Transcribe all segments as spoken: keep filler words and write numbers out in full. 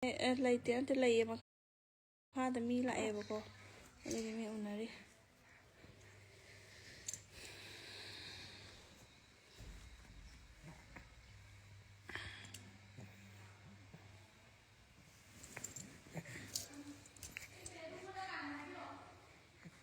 ꯑꯦ, ꯂꯩꯇꯦ, ꯅꯠꯇꯦ, ꯂꯩꯌꯦ꯫ ꯃꯈꯥꯗ ꯃꯤ ꯂꯥꯛꯑꯦꯕꯀꯣ, ꯑꯗꯨꯒꯤ ꯃꯤ ꯎꯅꯔꯤ꯫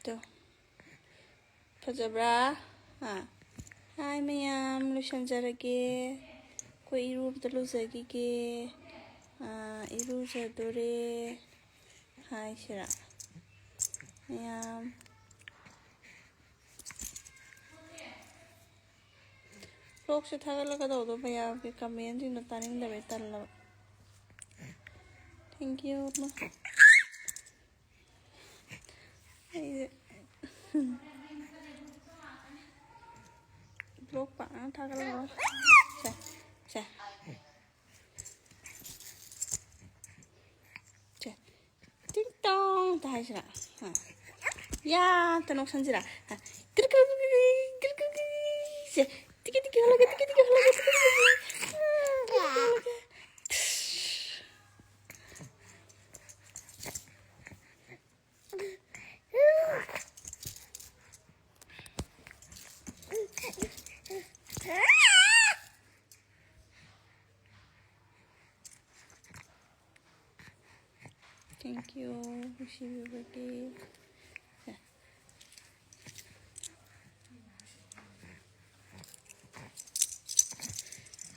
ꯇꯣ꯫ ꯐꯖꯕ꯭ꯔꯥ? ꯑꯥ꯫ ꯍꯥꯏ ꯃꯌꯥꯝ, ꯂꯣꯏꯁꯟꯖꯔꯒꯦ꯫ ꯑꯩꯈꯣꯏ ꯏꯔꯨ ꯑꯝꯇ ꯂꯨꯖꯈꯤꯒꯦ꯫ ꯑꯥ, ꯏꯔꯨꯖꯗꯣꯔꯦ꯫ ꯍꯥꯏꯁꯤꯔꯥ? ꯃꯌꯥꯝ꯫ ꯕ꯭ꯂꯣꯛꯁꯦ ꯊꯥꯒꯠꯂꯒ ꯇꯧꯗꯣ ꯃꯌꯥꯝꯒꯤ ꯀꯃꯦꯟꯁꯤꯡꯗꯣ ꯇꯥꯅꯤꯡꯗꯕꯩ ꯇꯜꯂꯕ꯫ Thank you꯫ ꯑꯩꯁꯦ ꯕ꯭ꯂꯣꯛ ꯄꯥꯛꯅ ꯊꯥꯒꯠꯂꯛꯑꯣ꯫ ꯁꯦ, ꯁꯦ꯫ ꯁꯦ꯫ ꯇꯤꯡ ꯇꯣꯡ ꯇ ꯍꯥꯏꯁꯤꯔꯥ? ꯍꯥ꯫ ꯌꯥ ꯇ ꯅꯣꯛꯁꯟꯁꯤꯔꯥ? ꯍꯥ꯫ ꯀ꯭ꯔꯤ ꯀ꯭ꯔꯤ ꯀ꯭ꯔꯤ ꯀ꯭ꯔꯤ ꯀ꯭ꯔꯤ ꯀ꯭ꯔꯤ ꯀ꯭ꯔꯤ꯫ ꯁꯦ꯫ ꯇꯤꯀꯤ ꯇꯤꯀꯤ ꯍꯜꯂꯒꯦ, ꯇꯤꯀꯤ ꯇꯤꯀꯤ ꯍꯜꯂꯒꯦ, ꯇꯤꯀꯤ ꯇꯤꯀꯤ ꯍꯜꯂꯒꯦ꯫ Thank you, ꯅꯨꯡꯁꯤꯕꯤꯕꯒꯤ꯫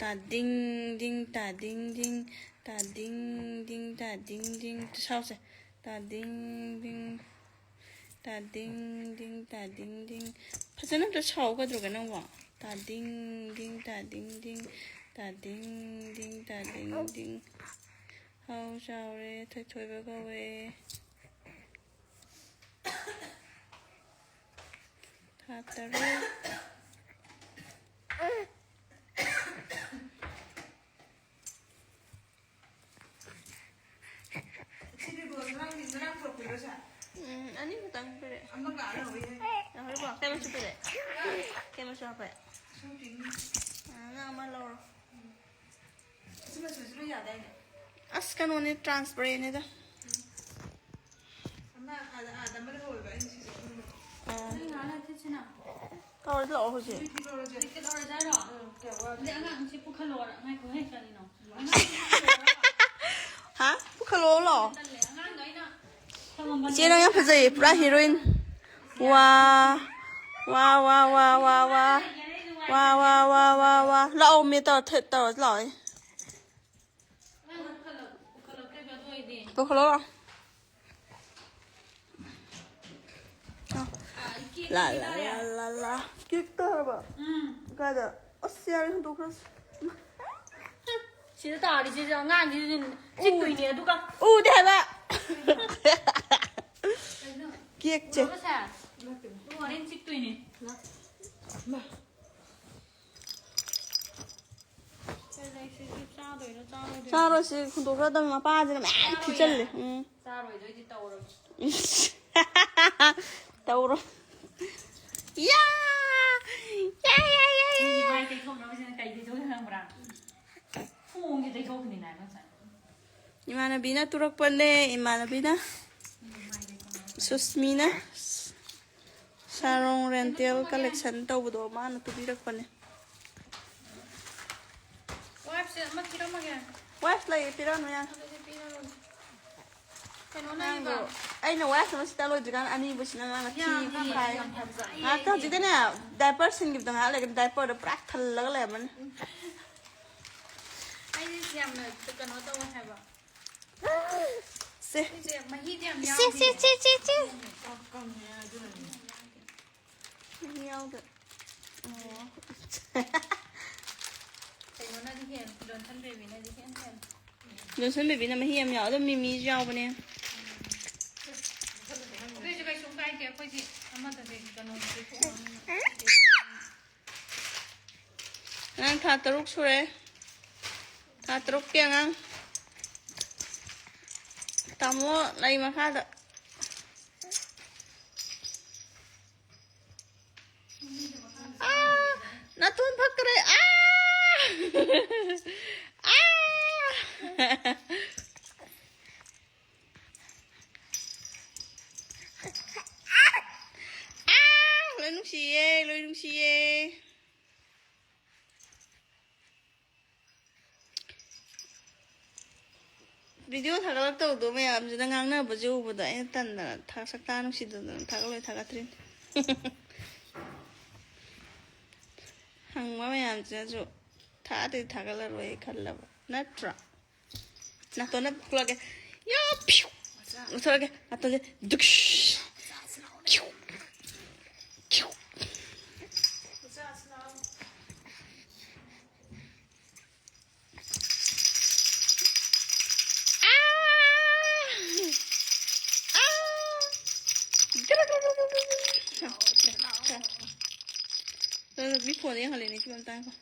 ꯇꯥꯗꯤꯡ ꯗꯤꯡ, ꯇꯥꯗꯤꯡ ꯗꯤꯡ, ꯇꯥꯗꯤꯡ ꯗꯤꯡ, ꯇꯥꯗꯤꯡ ꯗꯤꯡ꯫ ꯁꯥꯎꯁꯦ꯫ ꯇꯥꯗꯤꯡ ꯗꯤꯡ꯫ ꯇꯥꯗꯤꯡ ꯗꯤꯡ, ꯇꯥꯗꯤꯡ ꯗꯤꯡ꯫ ꯐꯖꯅ ꯑꯝꯇ ꯁꯥꯎ ꯀꯩꯗꯧꯔꯒꯦ ꯅꯪꯕꯣ? ꯇꯥꯗꯤꯡ ꯗꯤꯡ, ꯇꯥꯗꯤꯡ ꯗꯤꯡ, ꯇꯥꯗꯤꯡ ꯗꯤꯡ, ꯇꯥꯗꯤꯡ ꯗꯤꯡ꯫ ꯍꯥꯎ ꯆꯥꯎꯔꯦ, ꯊꯣꯏꯊꯣꯏꯕ ꯀꯧꯋꯦ꯫ ꯊꯥ ꯇꯔꯨꯛ꯫ ꯁꯤꯗꯤ ꯔꯣꯁ ꯉꯔꯥꯡꯒꯤ, ꯉꯔꯥꯡ ꯄꯨꯔꯛꯄꯗꯣ ꯁꯦ? ꯎꯝ, ꯑꯅꯤ ꯈꯛꯇꯪ ꯄꯤꯔꯛꯑꯦ꯫ ꯑꯃ ꯂꯥꯛꯑ ꯂꯧꯕ ꯌꯥꯏ꯫ ꯌꯥꯍꯧꯔꯤꯕꯣ? ꯀꯩ ꯃꯆꯨ ꯄꯤꯔꯛꯑꯦ? ꯀꯩ ꯃꯆꯨ ꯍꯥꯞꯄꯦ? ꯁꯨꯝ ꯄꯤꯡ꯫ ꯑ, ꯅꯪ ꯑꯃ ꯂꯧꯔꯣ꯫ ꯁꯤ ꯃꯆꯨꯁꯤ ꯂꯣꯏ ꯌꯥꯗꯥꯏꯅꯦ? ꯑꯁ, ꯀꯩꯅꯣꯅꯦ, ꯇ꯭ꯔꯥꯟꯁꯄꯔꯦꯟꯅꯦꯗ꯫ ꯑꯃ ꯑꯥꯗ, ꯑꯥꯗ ꯑꯃ ꯂꯩꯍꯧꯋꯦꯕ, ꯑꯩꯅ ꯁꯤꯁꯦ ꯈꯟꯕ꯫ ꯑꯥ꯫ ꯅꯪ ꯉꯥꯏꯍꯥꯛ ꯂꯩꯔ ꯊꯤꯠꯁꯤꯅ꯫ ꯇꯧꯔꯗꯤ ꯂꯥꯛꯑꯣ ꯍꯧꯖꯤꯛ꯫ ꯍꯧꯖꯤꯛ ꯊꯤꯠꯂꯧꯔꯁꯦ꯫ ꯍꯧꯖꯤꯛ ꯊꯤꯠꯂꯧꯔꯁꯦ ꯍꯥꯏꯔꯣ? ꯎꯝ, ꯀꯌꯥ ꯋꯥꯠꯂꯤ? ꯑꯗꯩ ꯑꯉꯥꯡ ꯁꯤ ꯄꯨꯈꯠꯂꯣꯔ? ꯉꯥꯏꯈꯣ, ꯉꯥꯏꯈꯣ, ꯀꯔꯤꯅꯣ? ꯍꯥ? ꯄꯨꯈꯠꯂꯛꯑꯣ ꯂꯥꯛꯑꯣ꯫ ꯇꯜꯂꯦ, ꯑꯉꯥꯡꯗꯣ ꯑꯩꯅ ꯊꯝꯃꯝꯕꯅꯦ꯫ ꯏꯆꯦ, ꯅꯪ ꯌꯥꯝ ꯐꯖꯩꯌꯦ, ꯄꯨꯔꯥ ꯍꯤꯔꯣꯏꯟ꯫ ꯋꯥ꯫ ꯋꯥ, ꯋꯥ, ꯋꯥ, ꯋꯥ, ꯋꯥ꯫ ꯋꯥ, ꯋꯥ, ꯋꯥ, ꯋꯥ, ꯋꯥ꯫ ꯂꯥꯛꯑꯣ, ꯃꯦ, ꯇꯧꯔ ꯊꯦꯠ-, ꯇꯧꯔ ꯂꯥꯛꯑꯣ꯫ ꯄꯨꯈꯠꯂꯣ, ꯄꯨꯈꯠꯂꯣ꯫ ꯄꯨꯈꯠꯂꯣ ꯂꯥꯛꯑꯣ꯫ ꯑ, ꯀꯦꯛ ꯂꯥ, ꯂꯥ, ꯂꯥ, ꯂꯥ, ꯂꯥ꯫ ꯀꯦꯛ ꯇꯧꯔꯕ? ꯎꯝ꯫ ꯀꯥꯏꯗ? ꯑꯁ, ꯌꯥꯔꯦ, ꯍꯨꯟꯗꯣꯛꯈ꯭ꯔꯁꯤ꯫ ꯁꯤꯗ ꯇꯥꯔꯤꯁꯤꯁꯨ ꯑꯉꯥꯡꯁꯤꯁꯨ ꯆꯤꯛꯇꯣꯏꯅꯦ, ꯑꯗꯨꯒ꯫ ꯎꯗꯦ ꯍꯥꯏꯕ꯫ ꯀꯩꯅꯣ? ꯀꯦꯛꯁꯦ꯫ ꯎꯔꯕ ꯁꯦ? ꯍꯣꯔꯦꯟ ꯆꯤꯛꯇꯣꯏꯅꯦ꯫ ꯆꯥꯔꯣꯏꯁꯤ, ꯍꯨꯟꯗꯣꯛꯈ꯭ꯔꯗꯕꯅꯤ꯫ ꯃꯄꯥꯁꯤꯅ ꯃꯌꯥꯝ ꯊꯤꯆꯜꯂꯦ꯫ ꯎꯝ꯫ ꯆꯥꯔꯣꯏꯗꯣꯏꯗꯤ ꯇꯧꯔꯒꯦ꯫ ꯏꯁ꯫ ꯇꯧꯔꯣ꯫ ꯌꯥ! ꯌꯥ, ꯌꯥ, ꯌꯥ, ꯌꯥ꯫ ꯃꯥꯏ ꯇꯩꯊꯣꯛꯅꯕꯁꯤꯅ ꯀꯩ ꯇꯩꯊꯣꯛꯏ ꯈꯪꯕ꯭ꯔꯥ? ꯈꯣꯡꯁꯦ ꯇꯩꯊꯣꯛꯄꯅꯤꯅ ꯉꯁꯥꯏ꯫ ꯏꯃꯥꯟꯅꯕꯤꯅ ꯇꯨꯔꯛꯄꯅꯦ, ꯏꯃꯥꯟꯅꯕꯤꯅ꯫ ꯁꯨꯁꯃꯤꯅ꯫ ꯁꯥꯔꯣꯡ ꯔꯦꯟꯇꯦꯜ ꯀꯂꯦꯛꯁꯟ ꯇꯧꯕꯗꯣ ꯃꯥꯅ ꯇꯨꯕꯤꯔꯛꯄꯅꯦ꯫ ꯋꯥꯏꯞꯁꯦ ꯑꯃ ꯄꯤꯔꯝꯃꯒꯦ꯫ ꯋꯥꯏꯞ ꯂꯩꯌꯦ, ꯄꯤꯔꯛꯑꯅꯨ ꯌꯥꯅꯤ꯫ ꯑꯗꯨꯗꯤ ꯄꯤꯔꯔꯣꯏ꯫ ꯀꯩꯅꯣ ꯑꯉꯥꯡꯗꯣ ꯂꯩꯕ꯫ ꯑꯩꯅ ꯋꯥꯏꯞ ꯑꯃ ꯁꯤꯠꯇ ꯂꯣꯏꯗ꯭ꯔꯤꯀꯥꯟꯗ ꯑꯅꯤꯕꯨꯁꯤꯅ ꯃꯥꯅ ꯊꯤ ꯌꯥꯝ ꯐꯥꯏ꯫ ꯐꯖꯕ꯫ ꯉꯥꯏꯍꯥꯛꯇ ꯍꯧꯖꯤꯛꯇꯅꯦ ꯗꯥꯏꯄꯔ ꯁꯤꯟꯈꯤꯕꯗ ꯉꯥꯏꯍꯥꯛ ꯂꯩꯒꯅꯤ, ꯗꯥꯏꯄꯔꯗꯣ ꯄꯨꯔꯥ ꯊꯜꯂꯒ ꯂꯩꯔꯝꯃꯅꯤ꯫ ꯑꯩꯗꯤ ꯌꯥꯝꯅ ꯀꯩꯅꯣ ꯇꯧꯋꯦ ꯍꯥꯏꯕ꯫ ꯁꯦ꯫ ꯁꯤꯁꯦ ꯃꯍꯤꯗꯤ ꯌꯥꯝ ꯁꯦ, ꯌꯥꯎꯗꯦ꯫ ꯁꯦ, ꯁꯦ, ꯁꯦ, ꯁꯦ꯫ ꯆꯥꯛ ꯀꯪꯉꯦ ꯑꯗꯨꯅꯅꯦ꯫ ꯃꯍꯤ ꯌꯥꯎꯗ-, ꯑꯣ꯫ ꯀꯩꯅꯣꯅꯗꯤ ꯍꯦꯟ-, ꯖꯣꯟꯁꯟ ꯕꯦꯕꯤꯅꯗꯤ ꯍꯦꯟ ꯍꯦꯟ꯫ ꯖꯣꯟꯁꯟ ꯕꯦꯕꯤꯅ ꯃꯍꯤ ꯌꯥꯝ ꯌꯥꯎ-, ꯑꯗꯨꯝ ꯃꯤꯃꯤꯁꯨ ꯌꯥꯎꯕꯅꯦ꯫ ꯑꯗꯨꯏꯁꯨ ꯀꯩꯁꯨꯝ ꯀꯥꯏꯗꯦ, ꯑꯩꯈꯣꯏꯗꯤ ꯑꯃꯗꯗꯤ ꯀꯩꯅꯣ ꯄꯤꯊꯣꯛꯅꯕꯅꯤꯅ꯫ ꯑꯉꯥꯡ ꯊꯥ ꯇꯔꯨꯛ ꯁꯨꯔꯦ꯫ ꯊꯥ ꯇꯔꯨꯛꯀꯤ ꯑꯉꯥꯡ꯫ ꯇꯥꯃꯣ ꯂꯩ ꯃꯈꯥꯗ꯫ ꯑꯥ! ꯅꯥꯇꯣꯟ ꯐꯛꯈ꯭ꯔꯦ꯫ ꯑꯥ! ꯑꯥ! ꯚꯤꯗꯤꯑꯣ ꯊꯥꯒꯠꯂꯛꯇꯕꯗꯣ ꯃꯌꯥꯝꯁꯤꯅ ꯉꯥꯡꯅꯕꯁꯦ ꯎꯕꯗ ꯑꯩꯅ ꯇꯟꯗꯅ ꯊꯥ-, ꯁꯛꯇꯥ ꯅꯨꯡꯁꯤꯗꯗꯅ ꯊꯥꯒꯠꯂꯣꯏ ꯊꯥꯒꯠꯇ꯭ꯔꯤꯅꯤ꯫ ꯍꯪꯕ ꯃꯌꯥꯝꯁꯤꯅꯁꯨ ꯊꯥꯗꯤ ꯊꯥꯒꯠꯂꯔꯣꯏ ꯈꯜꯂꯕ ꯅꯠꯇ꯭ꯔꯥ? ꯅꯥꯇꯣꯟꯗ ꯄꯨꯈꯠꯂꯛꯑꯒꯦ꯫ ꯌꯥ, ꯐ꯭ꯌꯨ! ꯂꯧꯊꯣꯔꯛꯑꯒꯦ꯫ ꯅꯥꯇꯣꯟꯁꯦ ꯗꯨꯛꯁ! ꯐ꯭ꯌꯨ! ꯐ꯭ꯌꯨ! ꯃꯤ ꯐꯣꯟꯗ ꯌꯦꯡꯍꯜꯂꯤꯅꯦ ꯁꯤ ꯑꯝꯇ ꯉꯥꯏꯈꯣ꯫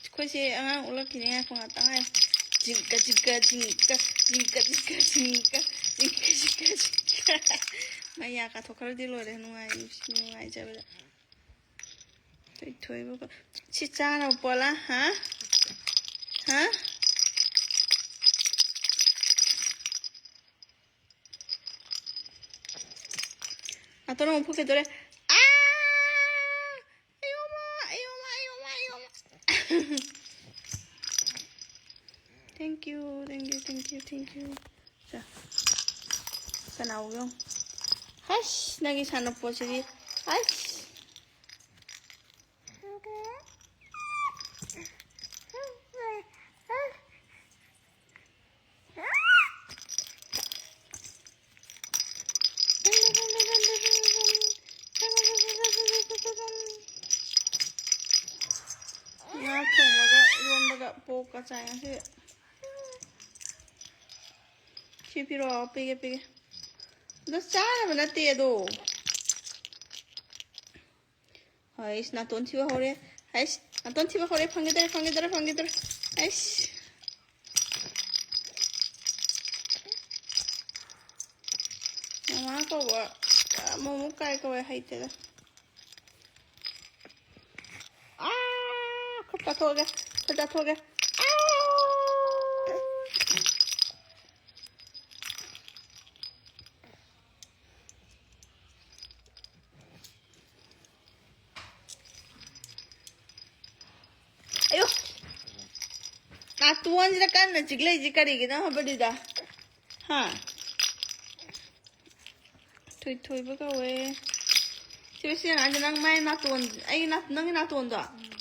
ꯑꯩꯈꯣꯏꯁꯦ ꯑꯉꯥꯡ ꯑꯣꯜꯂꯛꯈꯤꯅꯦ, ꯉꯥꯏꯈꯣ ꯉꯥꯛꯇꯪ ꯉꯥꯏꯌꯣ꯫ ꯖꯤꯡꯀ ꯖꯤꯡꯀ ꯖꯤꯡꯀ, ꯖꯤꯡꯀ ꯖꯤꯡꯀ ꯖꯤꯡꯀ, ꯖꯤꯡꯀ ꯖꯤꯡꯀ ꯖꯤꯡꯀ꯫ ꯃꯌꯥ ꯀꯥꯊꯣꯛꯈ꯭ꯔꯗꯤ ꯂꯣꯏꯔꯦ, ꯅꯨꯡꯉꯥꯏ-, ꯅꯨꯡꯉꯥꯏꯖꯕꯗ꯫ ꯊꯣꯏꯊꯣꯏꯕꯀꯣ꯫ ꯁꯤ ꯆꯥꯅꯕ ꯄꯣꯠꯂꯥ? ꯍꯥ? ꯍꯥ? ꯅꯥꯇꯣꯟ ꯑꯃꯨꯛ ꯐꯨꯛꯀꯦ ꯇꯧꯔꯦ꯫ ꯑꯥ! ꯑꯌꯣꯃ, ꯑꯌꯣꯃ, ꯑꯌꯣꯃ, ꯑꯌꯣꯃ꯫ Thank you, thank you, thank you, thank you. ꯁꯦ꯫ ꯀꯅꯥ ꯎꯒꯦ ꯌꯦꯡꯉꯨ꯫ ꯍꯩꯁ, ꯅꯪꯒꯤ ꯁꯥꯟꯅꯄꯣꯠꯁꯤꯗꯤ꯫ ꯍꯩꯁ꯫ ꯉꯥ ꯊꯣꯡꯕꯒ ꯏꯔꯣꯟꯕꯒ ꯄꯣꯛꯀ ꯆꯥꯏ ꯉꯁꯤ꯫ ꯁꯤ ꯄꯤꯔꯛꯑꯣ, ꯄꯤꯒꯦ, ꯄꯤꯒꯦ꯫ ꯑꯗꯣ ꯆꯥꯅꯕ ꯅꯠꯇꯦ ꯑꯗꯣ꯫ ꯍꯩꯁ, ꯅꯥꯇꯣꯟ ꯊꯤꯕ ꯍꯧꯔꯦ꯫ ꯍꯩꯁ, ꯅꯥꯇꯣꯟ ꯊꯤꯕ ꯍꯧꯔꯦ꯫ ꯐꯪꯈꯤꯗꯔꯦ, ꯐꯪꯈꯤꯗꯔꯦ, ꯐꯪꯈꯤꯗꯔꯦ꯫ ꯍꯩꯁ꯫ ꯃꯃꯥ ꯀꯧꯕ, ꯃꯣꯃꯣ ꯀꯥꯏ ꯀꯧꯋꯦ ꯍꯩꯇꯦꯗ꯫ ꯑꯥ! ꯈꯨꯠ ꯆꯥꯊꯣꯛꯑꯒꯦ, ꯈꯨꯠ ꯆꯥꯊꯣꯛꯑꯒꯦ꯫ ꯑꯥ! ꯑꯌꯣ! ꯅꯥꯇꯣꯟ ꯁꯤꯗ ꯀꯟꯅ ꯆꯤꯛꯂꯛꯏꯁꯤ ꯀꯔꯤꯒꯤꯅꯣ ꯍꯥꯏꯕꯗꯨꯗ? ꯍꯥ? ꯊꯣꯏꯊꯣꯏꯕ ꯀꯧꯋꯦ꯫ ꯁꯤꯕ ꯁꯤ ꯑꯉꯥꯡꯁꯦ ꯅꯪ ꯃꯥꯏ ꯅꯥꯇꯣꯟ, ꯑꯩꯒꯤ ꯅꯥ-, ꯅꯪꯒꯤ ꯅꯥꯇꯣꯟꯗꯣ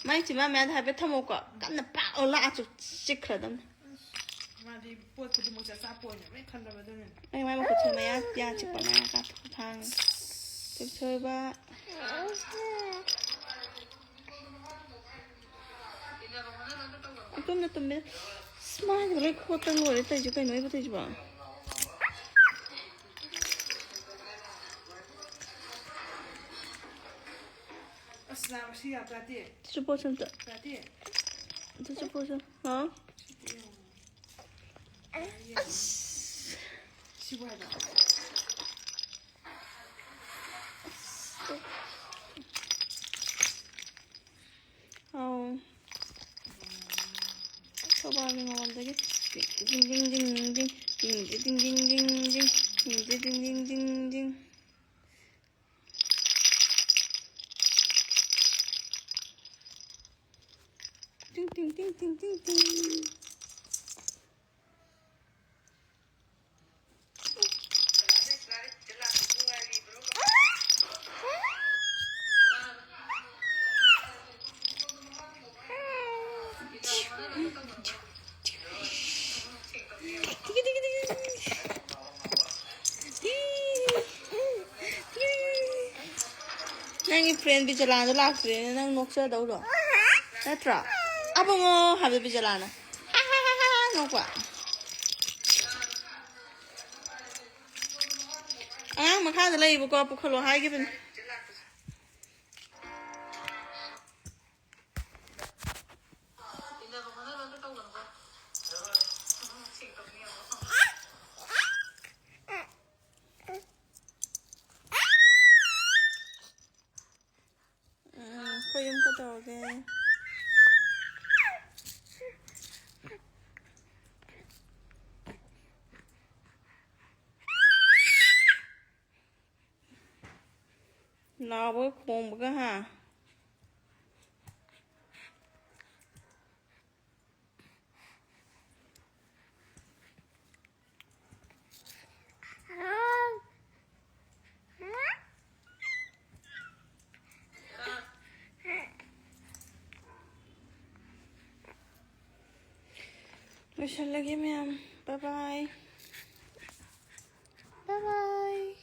ꯃꯥꯏ ꯆꯤꯟꯕꯥꯟ ꯃꯌꯥꯗ ꯍꯥꯏꯐꯦꯠ ꯊꯝꯃꯣꯀꯣ꯫ ꯀꯟꯅ ꯄꯥꯛ ꯂꯥꯛꯑ ꯆꯤꯛꯈ꯭ꯔꯗꯕꯅꯤ꯫ ꯃꯥꯗꯤ ꯄꯣꯠ ꯈꯨꯗꯤꯡꯃꯛꯁꯦ ꯑꯆꯥꯄꯣꯠ ꯑꯣꯏꯅ ꯂꯣꯏ ꯈꯜꯂꯕ ꯑꯗꯨꯅꯅꯦ꯫ ꯑꯩ ꯃꯥꯏ ꯃꯈꯨꯠꯁꯦ ꯃꯌꯥ ꯌꯥ ꯆꯤꯛꯄ ꯃꯌꯥ ꯀꯥꯊꯣꯛ ꯊꯥꯡꯉꯦ꯫ ꯊꯣꯏꯊꯣꯏꯕ꯫ ꯑꯇꯨꯝꯅ ꯇꯨꯝꯃꯦ꯫ ꯑꯁ, ꯃꯥꯏꯗ ꯂꯣꯏ ꯈꯣꯠꯇꯅ ꯂꯣꯏꯔꯦ ꯇꯧꯔꯤꯁꯦ꯫ ꯀꯩꯅꯣ ꯑꯩꯕꯨ ꯇꯧꯔꯤꯁꯤꯕꯣ? ꯑꯁ, ꯅꯥꯕ ꯁꯤ ꯌꯥꯕ ꯌꯥꯗꯦ꯫ ꯁꯤꯁꯨ ꯄꯣꯠꯁꯨ ꯑꯝꯇ꯫ ꯌꯥꯗꯦ꯫ ꯑꯗꯨꯁꯨ ꯄꯣꯠꯁꯨ꯫ ꯍꯥꯎ꯫ ꯁꯤꯕꯨ ꯌꯦꯡꯉꯣ꯫ ꯑꯁ꯫ ꯁꯤꯕꯨ ꯍꯥꯏꯕ꯫ ꯑꯧ꯫ ꯊꯧꯕꯥꯜꯒꯤ ꯃꯃꯥꯡꯗꯒꯤ ꯖꯤꯡ ꯖꯤꯡ ꯖꯤꯡ ꯖꯤꯡ ꯖꯤꯡ ꯖꯤꯡ ꯖꯤꯡ ꯖꯤꯡ ꯖꯤꯡ ꯖꯤꯡ ꯖꯤꯡ ꯖꯤꯡ ꯖꯤꯡ ꯖꯤꯡ ꯖꯤꯡ ꯖꯤꯡ ꯖꯤꯡ ꯖꯤꯡ ꯖꯤꯡ꯫ ꯇꯤꯡ ꯇꯤꯡ ꯇꯤꯡ ꯇꯤꯡ ꯇꯤꯡ ꯇꯤꯡ꯫ ꯅꯪꯒꯤ friend ꯕꯤꯖꯂꯥꯗꯣ ꯂꯥꯛꯇ꯭ꯔꯦꯅꯦ, ꯅꯪ ꯅꯣꯛꯆꯗꯧꯗꯣ ꯅꯠꯇ꯭ꯔꯣ? ꯑꯕꯨꯡꯉꯣ ꯍꯥꯏꯕ ꯕꯤꯖꯂꯥꯅ ꯍꯥ ꯍꯥ ꯍꯥ ꯍꯥ ꯅꯣꯛꯄ꯫ ꯑꯉꯥꯡ ꯃꯈꯥꯗ ꯂꯩꯕꯀꯣ, ꯄꯨꯈꯠꯂꯣ ꯍꯥꯏꯒꯤꯕꯅꯤ꯫ ꯎꯝ, ꯑꯩꯈꯣꯏ ꯌꯨꯝ ꯀꯩꯗꯧꯔꯒꯦ? ꯂꯥꯎꯕꯒ ꯈꯣꯡꯕꯒ ꯍꯥ? ꯂꯣꯏꯁꯜꯂꯒꯦ ꯃꯌꯥꯝ꯫ Bye bye. Bye bye.